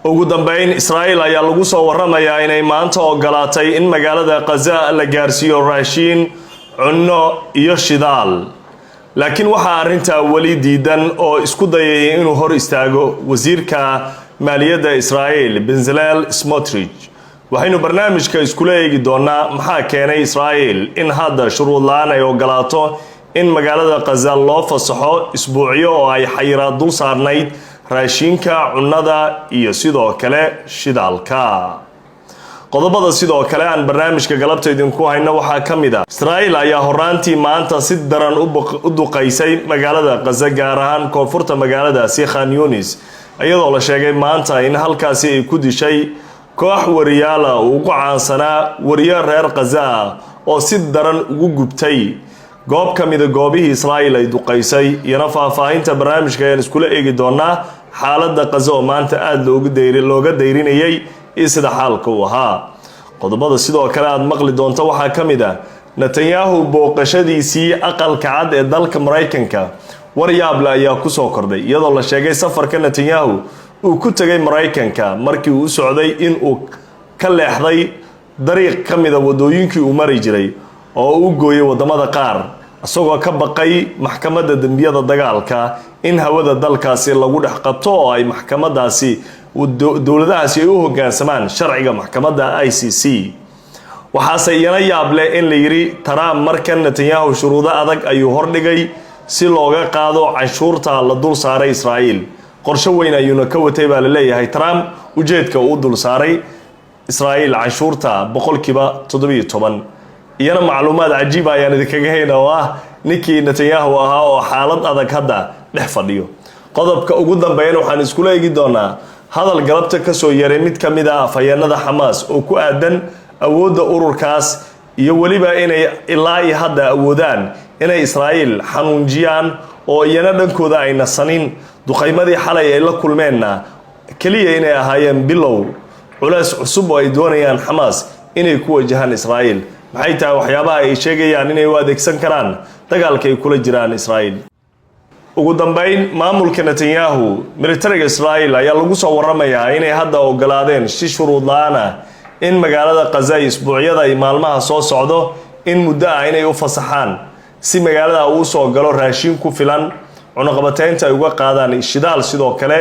Ugu dambeyn, Israa'iil ayaa lagu soo waramayaa inay maanta ogolaatay in magaalada Khaza la gaarsiiyo raashiin, cunno iyo shidaal, laakiin waxaa arrintaa weli diidan oo isku dayay inuu hor istaago wasiirka maaliyadda Israa'iil, Bezalel Smotrich. Waxaynu barnaamijka iskula eegi doonaa maxaa keenay Israa'iil in hadda shuruud la-aan ay ogolaato in magaalada Khaza loo fasaxo isbuucyo oo ay xayiraad dul saarnayd raashinka, cunnada iyo sidoo kale shidaalka. Qodobada sidoo kale aan barnaamijka galabta idinku hayno waxaa ka mid ah: Israa'iil ayaa horaantii maanta si daran u duqaysay magaalada Khaza, gaar ahaan koonfurta magaaladaasi, Khan Yunis, iyadoo la sheegay maanta in halkaasi ay ku dishay koox wariyaala ugu caansanaa wariyo reer Khaza ah oo si daran ugu gubtay goob ka mida goobihii Israa'iil ay duqaysay. Iyana faahfaahinta barnaamijka ayaan iskula eegi doonaa, xaaladda Khaza oo maanta aada looga dayrinayay iyo sida xaalka uu ahaa. Qodobada sidoo kale aada maqli doonto waxaa ka mid ah Netanyahu booqashadiisii Aqalka Cad ee dalka Maraykanka. War yaable ayaa kusoo kordhay, iyadoo la sheegay safarka Netanyahu uu ku tegay Maraykanka markii uu u socday in uu ka leexday dariiq ka mida wadooyinkii uu mari jiray oo u gooyay wadamada qaar, isagoo ka baqay maxkamadda dembiyada dagaalka in hawada dalkaasi lagu dhex qabto oo ay maxkamadaasi, dowladahaasi ay u hogaansamaan sharciga maxkamadda ICC. Waxaase iyana yaab leh in la yidhi Trump markan Netanyahu shuruudo adag ayuu hordhigay si looga qaado canshuurta la dul saaray Israa'iil. Qorsho weyn ayuuna ka watay baa la leeyahay Trump ujeedka uu u dul saaray Israa'iil canshuurta 17%. Iyana macluumaad cajiiba ayaan idinkaga hayna oo ah ninkii Netanyahu ahaa oo xaalad adag hadda dhex fadhiyo. Qodobka ugu dambeeyana waxaan iskula eegi doonaa hadal galabta kasoo yaray mid ka mid ah afhayeenada Xamaas oo ku aadan awoodda ururkaas iyo weliba inay ilaa iyo hadda awoodaan inay Israa'iil xanuunjiyaan, oo iyana dhankooda ay nasanin, duqaymadii xalay ay la kulmeenna keliya inay ahaayeen bilow culays cusub oo ay doonayaan Xamaas inay ku wajahaan Israa'iil. Maxay tahay waxyaabaha ay sheegayaan inay u adeegsan karaan dagaalka ay kula jiraan Israa'iil? Ugu dambeyn, maamulka Netanyahu, militariga Israa'iil ayaa lagu soo waramayaa inay hadda ogolaadeen si shuruud la-aan ah in magaalada Khaza isbuucyada ay maalmaha soo socdo in muddo ah inay u fasaxaan si magaalada uu soo galo raashin ku filan, cunaqabateynta ay uga qaadaan, shidaal sidoo kale.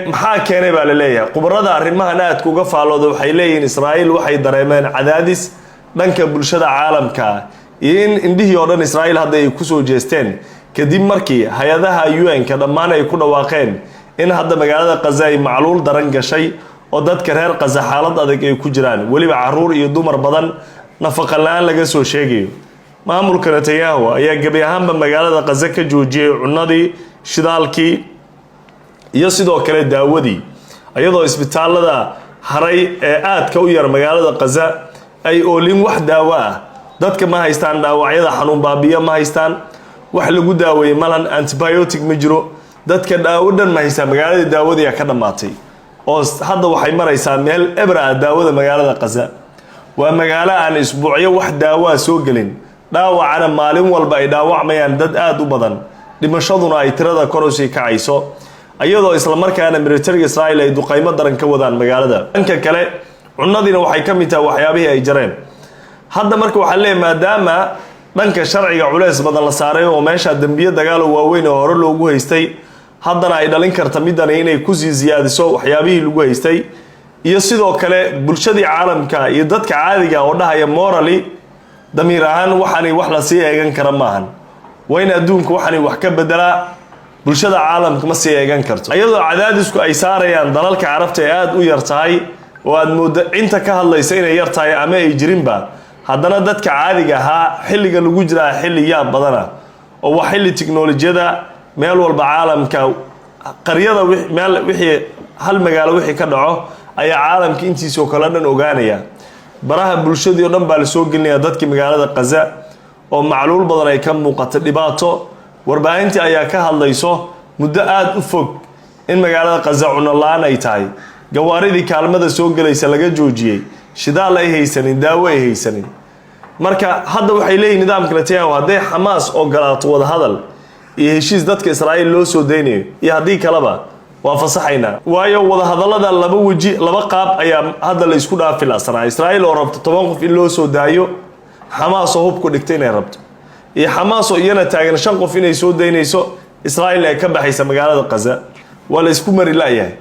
Maxaa keenay baa la leeyahay? Khubarada arrimahan aadka uga faallooda waxay leeyihiin Israa'iil waxay dareemeen cadaadis dhanka bulshada caalamka iyo in indhihii oo dhan Israa'iil hadda ay kusoo jeesteen, kadib markii hay-adaha UN-ka dhammaan ay ku dhawaaqeen in hadda magaalada Khaza ay macluul daran gashay oo dadka reer Khaza xaalad adag ay ku jiraan, weliba caruur iyo dumar badan nafaqa la-aan laga soo sheegayo. Maamulka Netanyahu ayaa gebi ahaanba magaalada Khaza ka joojiyey cunadii, shidaalkii iyo sidoo kale daawadii, iyadoo isbitaalada haray ee aadka u yar magaalada Khaza ay oolin wax daawo ah. Dadka ma haystaan dhaawacyada xanuun baabiyo, ma haystaan wax lagu daaweeyey malan, antibiotic ma jiro, dadka daawo dhan ma haystaan. Magaalada daawadiyaa ka dhammaatay oo hadda waxay maraysaa meel ebra ah daawada magaalada Khaza. Waa magaalo aan isbuucyo wax daawaa soo gelin, dhaawacana maalin walba ay dhaawacmayaan dad aada u badan, dhimashaduna ay tirada kor usii kacayso, iyadoo islamarkaana militariga Israa'iil ay duqaymo daran ka wadaan magaalada. Dhanka kale, cunadiina waxay ka mid tahay waxyaabihii ay jareen hadda. Marka waxaa leeyahy, maadaama dhanka sharciga culeys badan la saaray oo meesha dembiyo dagaalo waaweyn oo hore loogu haystay, haddana ay dhalin karta midani inay kusii siyaadiso waxyaabihii lagu haystay, iyo sidoo kale bulshadii caalamka iyo dadka caadiga oo dhahaya morally, damiir ahaan, waxaani wax lasii eegan kara maahan, waa in adduunka waxaani wax ka bedelaa, bulshada caalamka ma sii eegan karto, iyadoo cadaadisku ay saarayaan dalalka Carabta ee aada u yar tahay oo aada mooddo inta ka hadlaysa inay yar tahay ama ay jirinba, haddana dadka caadiga ahaa, xilliga lagu jiraa xilli yaab badana oo waa xilli tiknolojiyada meel walba caalamka, qaryada meel wixii hal magaalo wixii ka dhaco ayaa caalamka intiisoo kale dhan ogaanaya. Baraha bulshadii o dhan baa lasoo gelinaya dadkii magaalada Khaza oo macluul badan ay ka muuqata, dhibaato. Warbaahintii ayaa ka hadlayso muddo aada u fog in magaalada Khaza cuno la-aan ay tahay, gawaaridii kaalmada soo gelaysa laga joojiyey, shidaal ay haysanin, daawo ay haysanin. Marka hadda waxay leeyihin nidaamka Netanyahu, hadday Xamaas ogolaato wadahadal iyo heshiis dadka Israa'iil loo soo daynayo iyo haddii kaleba, waa Waa fasaxaynaa, waayo wadahadallada laba weji, laba qaab ayaa hadda la isku dhaafi laasanaa: Israa'iil oo rabto 10 qof in loo soo daayo, Xamaas oo hubku dhigtay inay rabto, iyo Xamaas oo iyana taagan shan qof inay soo daynayso, Israa'iil ay ka baxaysa magaalada Qaza. Waa la isku mari la'yahay.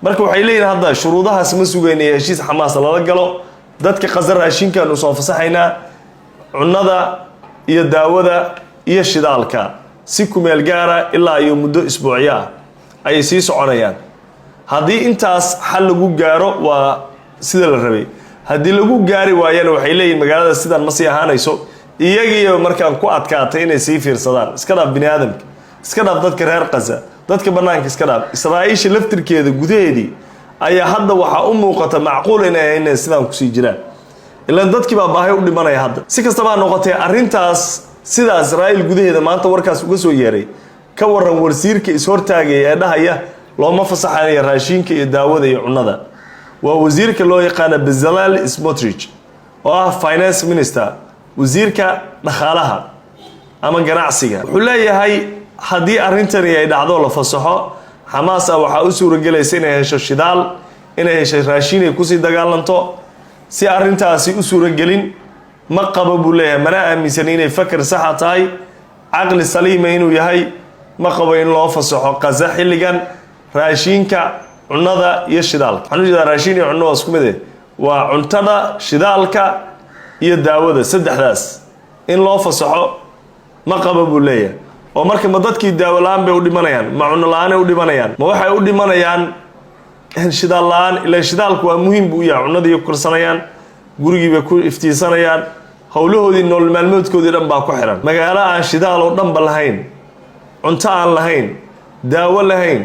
Marka waxay leeyihin, hadda shuruudahaas ma sugaynaya, heshiis Xamaas lala galo, dadka Qaza raashinkaanu soo fasaxaynaa, cunnada iyo daawada iyo shidaalka, si kumeel gaara ilaa iyo muddo isbuucyo ah ayay sii soconayaan. Haddii intaas xal lagu gaaro, waa sida la rabay. Haddii lagu gaari waayana, waxay leeyihin, magaalada sidan ma sii ahaanayso. Iyagiiba markaan ku adkaatay inay sii fiirsadaan. Iska dhaaf bini aadamka, iska dhaaf dadka reer Qaza, dadka banaanka iska dhaaf, Israa'iisha laftirkeeda gudaheedii ayaa hadda waxaa u muuqata macquul inay sidaan kusii jiraan, ilaan dadkii baa baahi u dhimanaya hadda. Si kastaba ha noqotee, arrintaas sidaa Israa'iil gudaheeda maanta warkaas uga soo yeeray. Ka waran wasiirka is-hortaagaya ee dhahaya looma fasaxanaya raashinka iyo daawada iyo cunnada? Waa wasiirka loo yaqaana Bezalel Smotrich, oo ah finance minister, wasiirka dhaqaalaha ama ganacsiga. Wuxuu leeyahay, haddii arrintani ay dhacdo, la fasaxo, Xamaas ah waxaa u suuragelaysa inay hesho shidaal, inay hesho raashin ay kusii dagaalanto. Si arrintaasi u suuragelin ma qabo, buu leeyahay, mana aaminsan inay fakar saxa tahay, caqli saliima inuu yahay ma qabo in loo fasaxo Qaza xilligan raashinka, cunnada iyo shidaalka. Waxaan ujeedaa, raashin iyo cunno waa isku mid eh, waa cuntada, shidaalka iyo daawada, saddexdaas in loo fasaxo ma qabo, buu leeyahay. Oo marka ma dadkii daawo la-aan bay u dhimanayaan? Ma cunno la-aanay u dhimanayaan? Ma waxay u dhimanayaan shidaal la-aan? Ilaan shidaalku waa muhiim buu u yahay, cunnadii ku karsanayaan, gurigii bay ku iftiinsanayaan, howlahoodii, nolol maalmoodkoodii dhan baa ku xiran. Magaalo aan shidaal oo dhanba lahayn, cunto aan lahayn, daawo lahayn,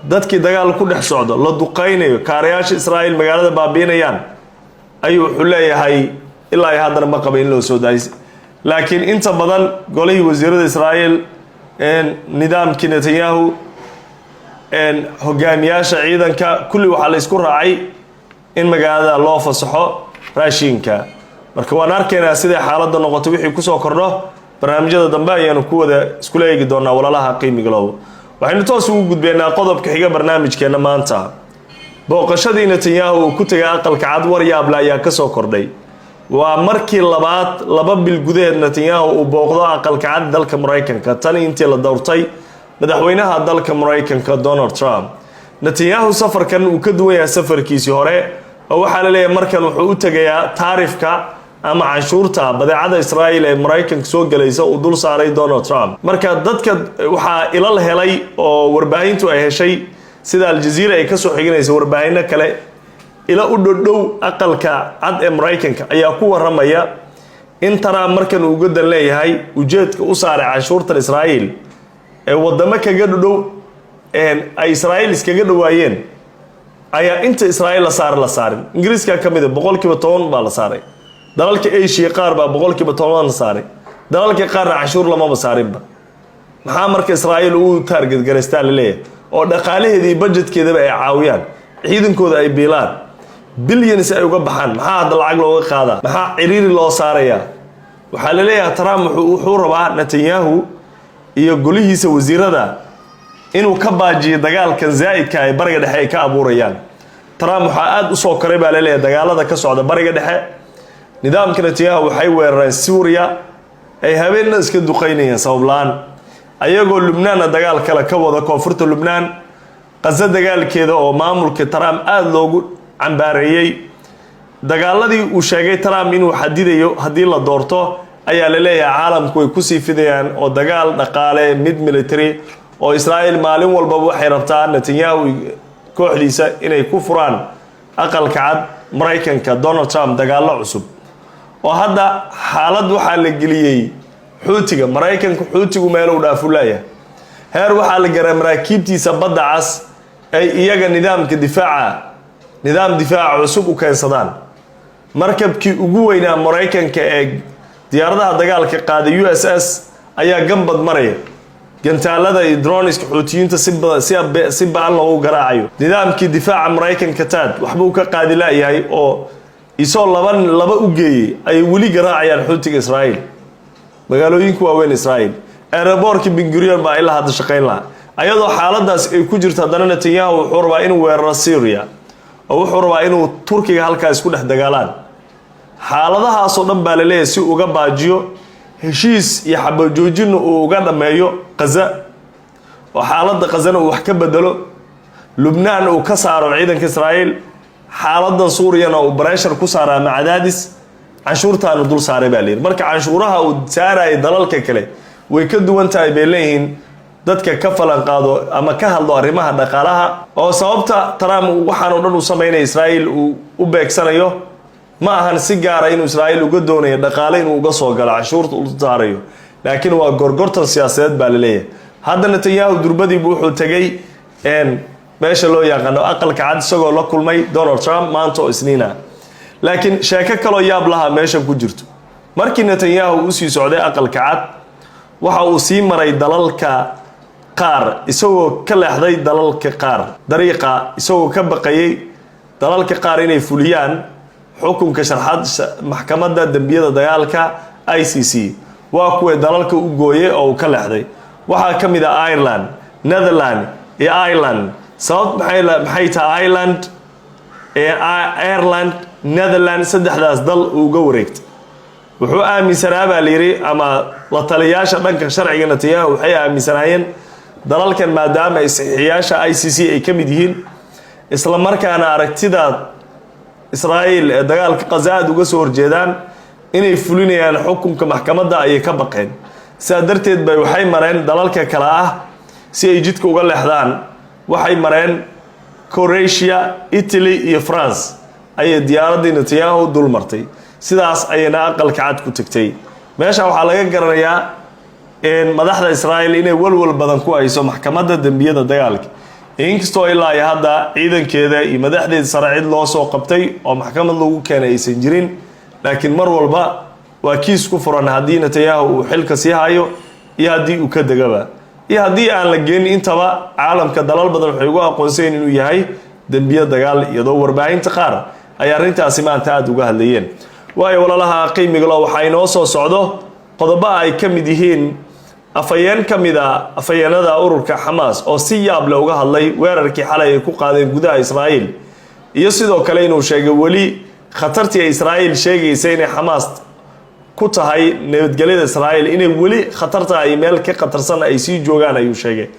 dadkii dagaal ku dhex socdo, la duqaynayo, kaarayaasha Israa'iil magaalada baabiinayaan, ayuu wuxuu leeyahay ilaa iyo haddana ma qaba in loo soo daayay. Laakiin inta badan golihii wasiirada Israa'iil, nidaamkii Netanyahu, hogaamiyaasha ciidanka, kulli waxaa la isku raacay in magaalada loo fasaxo raashinka. Marka waan arkaynaa siday xaaladda noqoto. Wixii kusoo kordho barnaamijyada dambe ayaanu ku wada iskula eegi doonaa. Walaalaha qiimigalow, waxaynu toos ugu gudbeynaa qodobka xiga barnaamijkeenna maanta. Booqashadii Netanyahu uu ku tegay Aqalka Cad, war yaable ayaa kasoo kordhay. Waa markii labaad 2 bil gudaheed Netanyahu uu booqdo Aqalka Cad dalka Maraykanka tan intii la dowrtay madaxweynaha dalka Maraykanka, Donald Trump. Netanyahu safarkan uu ka duwan yahay safarkiisii hore, oo waxaa la leeyahay markan wuxuu u tegayaa taarifka ama canshuurta badeecada Israa'iil ee Maraykanka soo gelaysa uu dul saaray Donald Trump. Marka dadka waxaa ilal helay oo warbaahintu ay heshay, sida Aljaziira ay kasoo xiganaysa warbaahino kale, ila u dhodhow Aqalka Cad ee Maraykanka ayaa ku waramaya in Trump markan uu uga dan leeyahay ujeedka u saaray canshuurtan Israa'iil ee wadamo kaga dhodhow ay Israa'iil iskaga dhowaayeen ayaa inta Israa'iil la saara la saarin. Ingiriiska ka mid a, 10% baa la saaray. Dalalka Asia qaar baa 10% la saaray. Dalalka qaarna canshuur lamaba saarinba. Maxaa marka Israa'iil uu target garaystaa la leeyahay, oo dhaqaalaheeda iyo budgetkeedaba ay caawiyaan, ciidankooda ay biilaan, billions ay uga baxaan? Maxaa hadda lacag looga qaadaa? Maxaa ciriiri loo saarayaa? Waxaa la leeyahay Trump wuxuu rabaa Netanyahu iyo golihiisa wasiirada inuu ka baajiyo dagaalkan zaa'idka ay Bariga Dhexe ay ka abuurayaan. Trump waxaa aada u soo koray, baa laleeyahay, dagaalada ka socda Bariga Dhexe. Nidaamka Netanyahu waxay weerareen Suuriya, ay habeenna iska duqaynayeen sabab la-aan, ayagoo Lubnaanna dagaal kale ka wada, koonfurta Lubnaan, Qaso dagaalkeeda oo maamulka Trump aada loogu cambaareeyey. Dagaaladii uu sheegay Trump inuu xadidayo haddii la doorto ayaa la leeyahay caalamku way kusii fidayaan, oo dagaal dhaqaale, mid military, oo Israa'iil maalin walbaba waxay rabtaa Netanyahu kooxdiisa inay ku furaan Aqalka Cad Maraykanka, Donald Trump, dagaallo cusub. Oo hadda xaalad waxaa la geliyey Xuutiga Maraykanka. Xuutigu meeluu dhaafu laayahay, heer waxaa la garaa maraakiibtiisa Badda Cas ay iyaga nidaamka difaaca, nidaam difaaca cusub u keensadaan. Markabkii ugu weynaa Maraykanka ee diyaaradaha dagaalka qaaday, USS, ayaa gambad maraya, gantaalada iyo drones-ka Xuutiyiinta si ba-an loogu garaacayo. Nidaamkii difaaca Maraykanka THAAD waxbuu ka qaadi laayahay, oo isoo laba laba u geeyey ayay weli garaacayaan Xuutiga Israa'iil. Magaalooyinka waaweyn Israa'iil, airport-kii Ben Gurion baa ilaa hadda shaqayn lahaa. Ayadoo xaaladaas ay ku jirto, haddana Netanyahu wuxuu rabaa inuu weeraro Syria oo wuxuu rabaa inuu Turkiga halkaa isku dhex dagaalaan. Xaaladahaasoo dhan baa laleeyahay si uga baajiyo heshiis iyo xabajoojinna uu uga dhammeeyo Qaza, oo xaaladda Qazana uu wax ka bedelo, Lubnaan uu ka saaro ciidanka Israa'iil, xaaladan Suuriyana uu pressure ku saaro ama cadaadis, canshuurtaanu dul saaray baa layidhi. Marka canshuuraha uu saarayay dalalka kale way ka duwan tahay, bay leeyihiin dadka ka falanqaado ama ka hadlo arrimaha dhaqaalaha, oo sababta Trump waxaan oo dhan uu sameynaya, Israa'iil uu u beegsanayo, ma ahan si gaara inuu Israa'iil uga doonayo dhaqaale inuu uga soo galo canshuurta uu saarayo, laakiin waa gorgortan siyaasadeed baa laleeyahay. Hadda Netanyahu durbadiibu wuxuu tegay meesha loo yaqaano Aqalka Cad, isagoo la kulmay Donald Trump maanta oo Isniina. Laakiin sheeko kaloo yaab laha meeshan ku jirto: markii Netanyahu usii socday Aqalka Cad, waxa uu sii maray dalalka qaar, isagoo ka leexday dalalka qaar dariiqa, isagoo ka baqayay dalalka qaar inay fuliyaan xukunka sharxad maxkamadda dembiyada dagaalka ICC. Waa kuway dalalka u gooyay oo uu ka leexday? Waxaa ka mid ah Ireland, Netherland iyo Ireland. Sabab maxay tahay Ireland ee Ireland, Netherland, saddexdaas dal uu uga wareegtay? Wuxuu aaminsanaa baa layidhi, ama la taliyaasha dhanka sharciga Netanyahu waxay aaminsanaayeen, dalalkan maadaama ay saxiixiyaasha ICC ay ka mid yihiin, isla markaana aragtida Israa'iil ee dagaalka Qaza aad uga soo horjeedaan, inay fulinayaan xukunka maxkamadda ayay ka baqeen. Sidaa darteed bay waxay mareen dalalka kale ah si ay jidka uga leexdaan. Waxay mareen Croatia, Italy iyo France ayay diyaaraddii Netanyahu dul martay. Sidaas ayayna Aqalka Cad ku tagtay. Meesha waxaa laga garanayaa madaxda Israa'iil inay walwal badan ku hayso maxkamadda dembiyada dagaalka, inkastoo ilaa iyo hadda ciidankeeda iyo madaxdeeda sare cid loo soo qabtay oo maxkamad lagu keenay aysan jirin. Laakiin mar walba waa kiis ku furan haddii Netanyahu uu xilka sii hayo iyo haddii uu ka degaba iyo haddii aan la geenin intaba. Caalamka dalal badan waxay ugu aqoonsayen inuu yahay dembiyo dagaal, iyadoo warbaahinta qaar ay arrintaasi maanta aada uga hadlayeen. Waayo, walaalaha qiimiga lo, waxaa inoo soo socdo qodobo ay ka mid yihiin afhayeen ka mid a afhayeenada ururka Xamaas oo si yaab leh uga hadlay weerarkii xalay ay ku qaadeen gudaha Israa'iil, iyo sidoo kale inuu sheegay weli khatartii ay Israa'iil sheegaysa inay Xamaas ku tahay nabadgelyada Israa'iil inay weli khatarta ay meel ka khatarsan ay sii joogaan ayuu sheegay.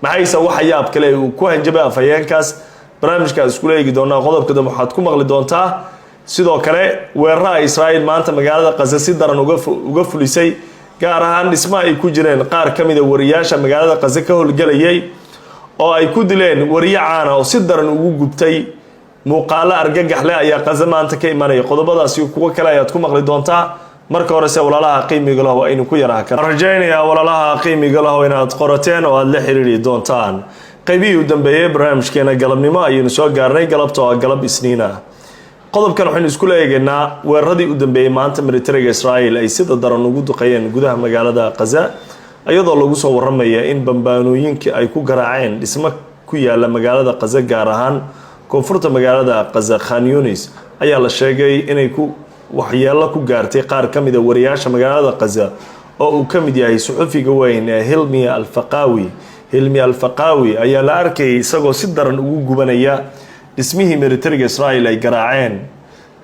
Maxayse waxa yaab kale uu ku hanjabay afhayeenkaas? Barnaamijkaas iskula eegi doonaa. Qodobka dambe waxaad ku maqli doontaa sidoo kale weeraraha Israa'iil maanta magaalada Qaza si daran uga fulisay, gaar ahaan dhisma ay ku jireen qaar ka mida wariyaasha magaalada Qaza ka howlgelayay, oo ay ku dileen wariye caana oo si daran ugu gubtay. Muuqaalo argagax leh ayaa Qaza maanta ka imanaya. Qodobadaasi kuwo kale ayaad ku maqli doontaa. Marka horese, walaalaha qiimiga lahu, aynu ku yaraha kan rajaynayaa, walaalaha qiimiga lahu, inaad qorateen oo aada la xiriiri doontaan. Qaybihii u dambeeyey barnaamijkeena galabnimo ayaynu soo gaarnay, galabta oo galab Isniin ah. Qodobkan waxaynu iskula eegaynaa weeraradii u dambeeyey maanta militariga Israa'iil ay sida daran ugu duqeeyeen gudaha magaalada Qaza, iyadoo lagu soo waramaya in bambaanooyinkii ay ku garaaceen dhismo ku yaala magaalada Qaza, gaar ahaan koonfurta magaalada Qaza, Khan Yunis, ayaa la sheegay inay ku waxyeelo ku gaartay qaar ka mida wariyaasha magaalada Qaza, oo uu ka mid yahay suxufiga weyn ee Hilmi Alfaqaawi. Hilmi Alfaqaawi ayaa la arkayay isagoo si daran ugu gubanaya dhismihii militariga Israa'iil ay garaaceen,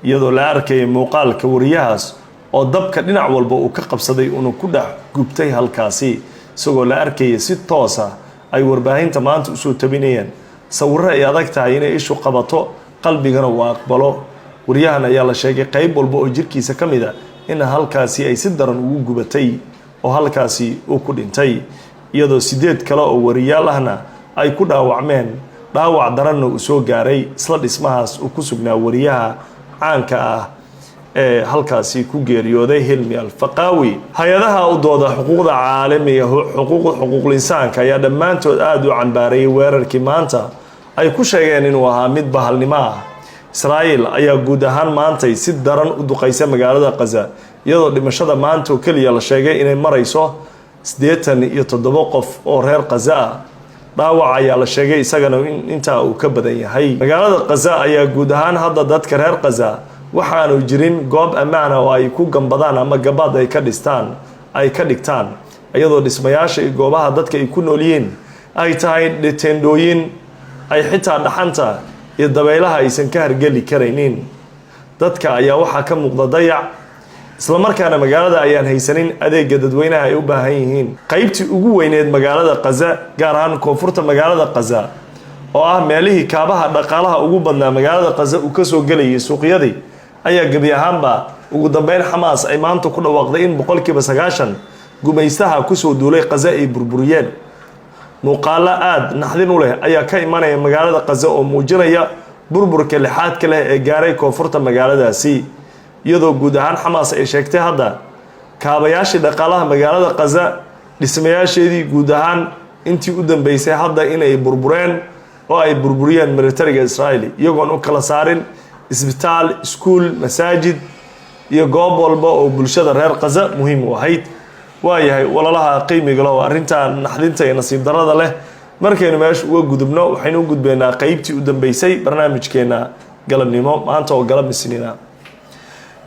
iyadoo la arkayay muuqaalka wariyahaas oo dabka dhinac walba uu ka qabsaday, uuna ku dhex gubtay halkaasi, isagoo la arkayay si toosa ay warbaahinta maanta usoo tabinayaan sawirro ay adag tahay inay ishu qabato, qalbigana uu aqbalo. Wariyahan ayaa la sheegay qayb walba oo jirkiisa ka mid a in halkaasi ay si daran ugu gubatay oo halkaasi uu ku dhintay, iyadoo sideed kale oo wariyaal ahna ay ku dhaawacmeen, dhaawac daranna uu soo gaaray isla dhismahaas uu ku sugnaa wariyaha caanka ah ee halkaasi ku geeriyooday, Hilmi Alfaqaawi. Hay-adaha u dooda xuquuqda caalamiga, xuquuqul insaanka, ayaa dhammaantood aada u cambaarayay weerarkii maanta ay ku sheegeen inuu ahaa mid bahalnimo ah. Israa'iil ayaa guud ahaan maantay si daran u duqaysa magaalada Qaza, iyadoo dhimashada maanta oo keliya la sheegay inay marayso 87 qof oo reer Qaza ah. Dhaawac ayaa la sheegay isagana in intaa uu ka badan yahay. Magaalada Qaza ayaa guud ahaan hadda dadka reer Qaza waxaanu jirin goob ammaana oo ay ku gambadaan ama gabaad ay ka dhistaan ay ka dhigtaan, iyadoo dhismayaasha iyo goobaha dadka ay ku nool yihiin ay tahay teendhooyin ay xitaa dhaxanta iyo dabaylaha aysan ka hargeli karaynin. Dadka ayaa waxaa ka muuqda dayac, islamarkaana magaalada ayaan haysanin adeega dadweynaha ay u baahan yihiin. Qaybtii ugu weyneed magaalada Qaza, gaar ahaan koonfurta magaalada Qaza, oo ah meelihii kaabaha dhaqaalaha ugu badnaa magaalada Qaza uu kasoo gelayay suuqyadii, ayaa gebi ahaanba ugu dambeyn Xamaas ay maanta ku dhawaaqday in 90% gumaystaha kusoo duulay Qaza ay burburiyeen. Muuqaalo aada naxdin u leh ayaa ka imanaya magaalada Qaza oo muujinaya burburka lixaadka leh ee gaaray koonfurta magaaladaasi, iyadoo guud ahaan Xamaas ay sheegtay hadda kaabayaashii dhaqaalaha magaalada Qaza, dhismayaasheedii guud ahaan intii u dambeysay hadda inay burbureen oo ay burburiyeen militariga Israa'iil, iyagoon u kala saarin isbitaal, iskuul, masaajid iyo goob walba oo bulshada reer Qaza muhiim u ahayd. Waayahay, walalaha qiimiga leh, arrintan naxdinta iyo nasiib darada leh markaynu meesha uga gudubno, waxaynu u gudbaynaa qeybtii u dambeysay barnaamijkeena galabnimo maanta oo galab Isniina.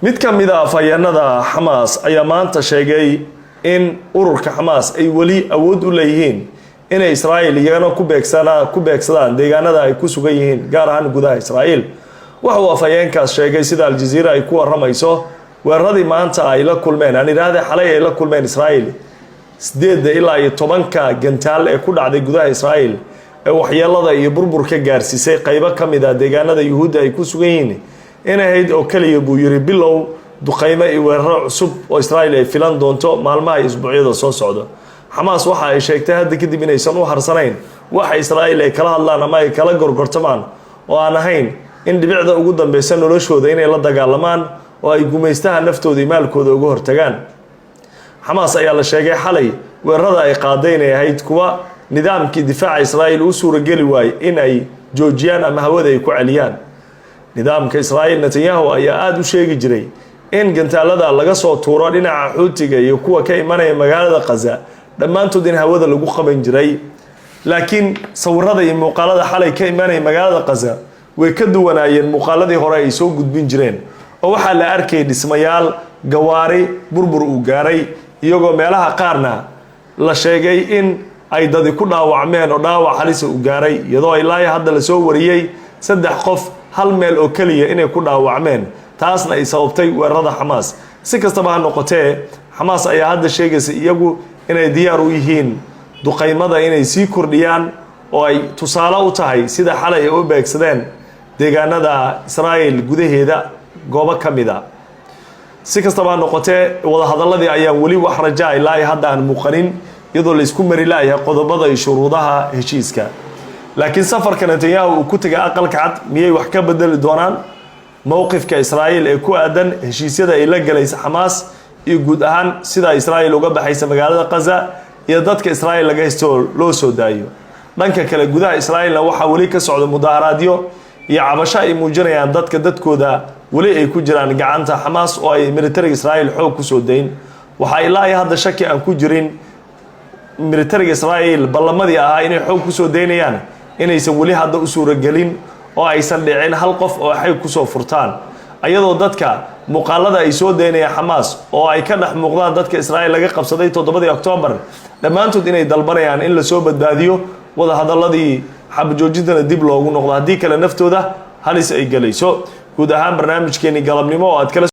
Mid ka mid a afhayeenada Xamaas ayaa maanta sheegay in ururka Xamaas ay weli awood u leeyihiin inay Israa'iil iyagana ku beegsadaan deegaanada ay ku sugan yihiin, gaar ahaan gudaha Israa'iil. Waxa uu afhayeenkaas sheegay, sida Aljaziira ay ku waramayso, weeraradii maanta ay la kulmeen, aan idhaahde xalay ay la kulmeen Israa'iil, 8 ilaa iyo 10-ka gantaal ee ku dhacday gudaha Israa'iil ee waxyeelada iyo burburka gaarsiisay qaybo ka mid ah deegaanada Yuhuudda ay ku sugan yihiin, in ahayd oo keliya, buu yiri, bilow duqaymo iyo weeraro cusub oo Israa'iil ay filan doonto maalmaha iyo isbuucyada soo socda. Xamaas waxa ay sheegtay hadda kadib inaysan u harsanayn waxa Israa'iil ay kala hadlaan ama ay kala gorgortamaan oo aan ahayn in dhibicda ugu dambeysa noloshooda inay la dagaalamaan oo ay gumaystaha naftooda iyo maalkooda uga hortagaan. Xamaas ayaa la sheegay xalay weerarada ay qaaday inay ahayd kuwa nidaamkii difaaca Israa'iil u suurageli waayey in ay joojiyaan ama hawada ay ku celiyaan. Nidaamka Israa'iil Netanyahu ayaa aada u sheegi jiray in gantaalada laga soo tuuro dhinaca Xuutiga iyo kuwa ka imanaya magaalada Qaza dhammaantood in hawada lagu qaban jiray, laakiin sawirada iyo muuqaalada xalay ka imanaya magaalada Qaza way ka duwanaayeen muuqaaladii hore ay soo gudbin jireen, oo waxaa la arkayay dhismayaal, gawaari burbur uu gaaray, iyagoo meelaha qaarna la sheegay in ay dadi ku dhaawacmeen oo dhaawac halisa u gaaray, iyadoo ilaa hadda lasoo wariyey saddex qof hal meel oo keliya inay ku dhaawacmeen, taasna ay sababtay weerarada Xamaas. Si kastaba ha noqotee, Xamaas ayaa hadda sheegaysa iyagu inay diyaar u yihiin duqaymada inay sii kordhiyaan, oo ay tusaale u tahay sida xalay ay u beegsadeen deegaanada Israa'il gudaheeda goobo ka mid a. Si kastaba ha noqotee, wadahadaladii ayaan weli wax rajaa ilaa hadda aan muuqanin, iyadoo la isku mari laayahay qodobada iyo shuruudaha heshiiska. Laakiin safarka Netanyahu uu ku tegay Aqalka Cad miyay wax ka bedeli doonaan mowqifka Israa'iil ee ku aadan heshiisyada ay la galaysa Xamaas iyo guud ahaan sida Israa'iil uga baxaysa magaalada Qaza iyo dadka Israa'iil laga haysto loo soo daayo? Dhanka kale, gudaha Israa'iilna waxaa weli ka socda mudaaharaadyo iyo cabasho ay muujinayaan dadka dadkooda weli ay ku jiraan gacanta Xamaas oo ay militariga Israa'iil xoog kusoo dayn. Waxaa ilaa iyo hadda shaki aan ku jirin militariga Israa'iil ballamadii ahaa inay xoog kusoo daynayaan inaysan weli hadda u suuragelin oo aysan dhicin hal qof oo xoog kusoo furtaan, ayadoo dadka muuqaalada ay soo daynayaan Xamaas oo ay ka dhex muuqdaan dadka Israa'iil laga qabsaday 7-dii Oktoobar dhammaantood inay dalbanayaan in lasoo badbaadiyo, wadahadaladii xabajoojintana dib loogu noqdo, haddii kale naftooda halis ay gelayso. Guud ahaan barnaamijkeeni galabnimo oo aad kala